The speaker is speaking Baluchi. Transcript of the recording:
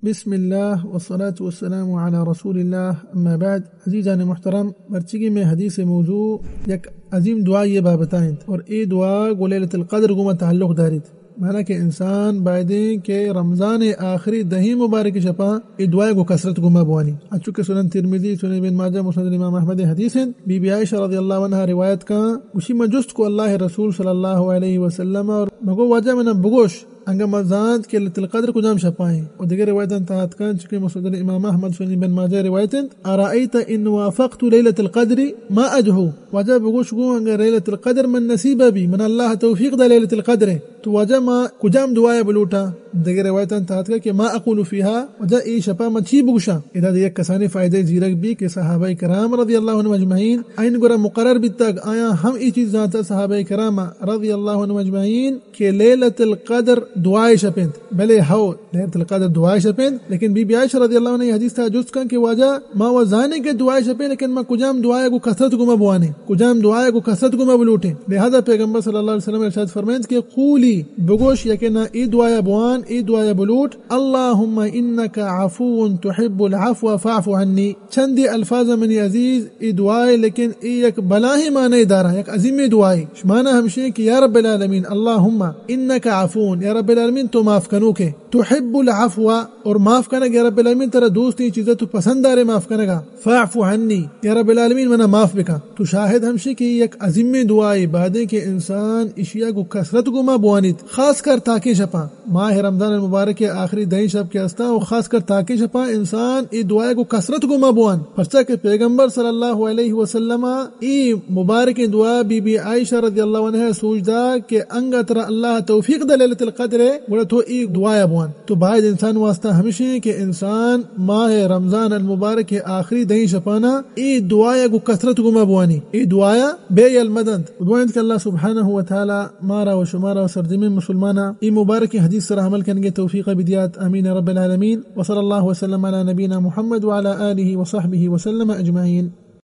بسم اللہ والصلاة والسلام علی رسول اللہ، اما بعد۔ عزیزان محترم، مرچیگی میں حدیث موضوع یک عظیم دعائی بابتا انت، اور اے دعا گو لیلۃ القدر گوما تعلق داریت۔ مانا کہ انسان بایدیں کہ رمضان آخری دہیں مبارک شپاں اے دعائے گو کثرت گوما بوانی۔ اچو کہ سنن ترمذی، سنن ابن ماجہ، مسند امام احمد حدیث انت۔ بی بی عائشہ رضی اللہ عنہا روایت کاں، گوشی، من جست کو اللہ رسول صلی اللہ علیہ وسلم اور مگو واجہ منا بگوش، انگا ما زانت کہ لیلۃ القدر کجام شپا ہیں۔ و دگہ روایتاں تہا اتکاں، چونکہ مسند امام احمد، سنن ابن ماجہ روایت انت، ارائیت ان وافقت لیلۃ القدر ما ادعو۔ واجہ بگوش گو، انگا لیلۃ القدر من نصیب بی، من اللہ توفیق دا لیلۃ القدر ہے، تو واجہ ما کجام دعائے بلوٹاں؟ دگہ روایتاں تہا اتکا کہ ما اقول فیہا، واجہ اے شپا ما چی بگوشاں؟ ادا دگہ کسانی فائدہ زیرک بی کہ صحابہ کرام رضی اللہ عنہم اجمعین، آئین گورا مقرر بیتگ، آیاں ہم اے چیز زانتا صحابہ کرام رضی اللہ عنہم اجمعین کہ لیلۃ القدر دعائے شپ انت۔ بلے ہو، لیلۃ القدر دعائے شپ انت، لیکن بی بی عائشہ رضی اللہ عنہا اے حدیث تہا جست کن کہ واجہ ما و زانیں کہ دعائے شپ انت، لیکن ما کجام دعائے گو کثرت گوما بوانیں، کجام دعائے گو کثرت گوما بلوٹیں۔ لہذا پیغمبر صلی اللہ علیہ وسلم ارشاد فرمائنت کہ قولی، بگوش، یقینا اے دعائے بوان، اے دعائے بلوٹ، اللہم انک عفو تحب العفو فاعف عنی۔ چندے الفاظ منی عزیز، اے دعائے، لیکن اے یک بلاہیں معنی دارا، یک عظیمیں دعائے۔ معنی ہمشیں کہ یا رب العالمین، اللہم انک عفون، یا رب العالمین تو معاف کنوکے، تحب العفو، اور معاف کنگ یا رب العالمین ترا دوست، اے چیزا تو پسند دارے معاف کنگا، فاعف عنی، یا رب العالمین منا معاف بکن۔ تو شاہد ہمشیں کہ یک عظیمیں دعائے، بایدیں کہ انسان اشیا گو کثرت گوما بوانیت، خاص کر تاکیں شپاں۔ ماہ رمضان المبارک آخری دہیں شپ کہ ہستاں و خاص کر تاکیں شپاں انسان اے دعائے گو کثرت گوما بوان، پرچا کہ پیغمبر صلی اللہ علیہ وسلم اے مبارکیں دعا بی بی عائشہ رضی اللہ عنہا سوج دا کہ انگا ترا اللہ توفیق دا لیلۃ القدر ہے، گڑا تو اے دعائے بوان۔ تو باید انسان واسطہ ہمشیں کہ انسان ماہ رمضان المبارک آخری دہیں شپانا اے دعائے گو کثرت گوما بوانی، اے دعایا بے یل مدنت۔ دعا انت کہ اللہ سبحانہ و تعالی مارا و شمارا و سرجمیں مسلمانا اے مبارکیں حدیث سرا عمل کنگے توفیق بدیات۔ آمین رب العالمین۔ وصلی اللہ وسلم علی نبینا محمد وعلی آلہ وصحبہ وسلم اجمعین۔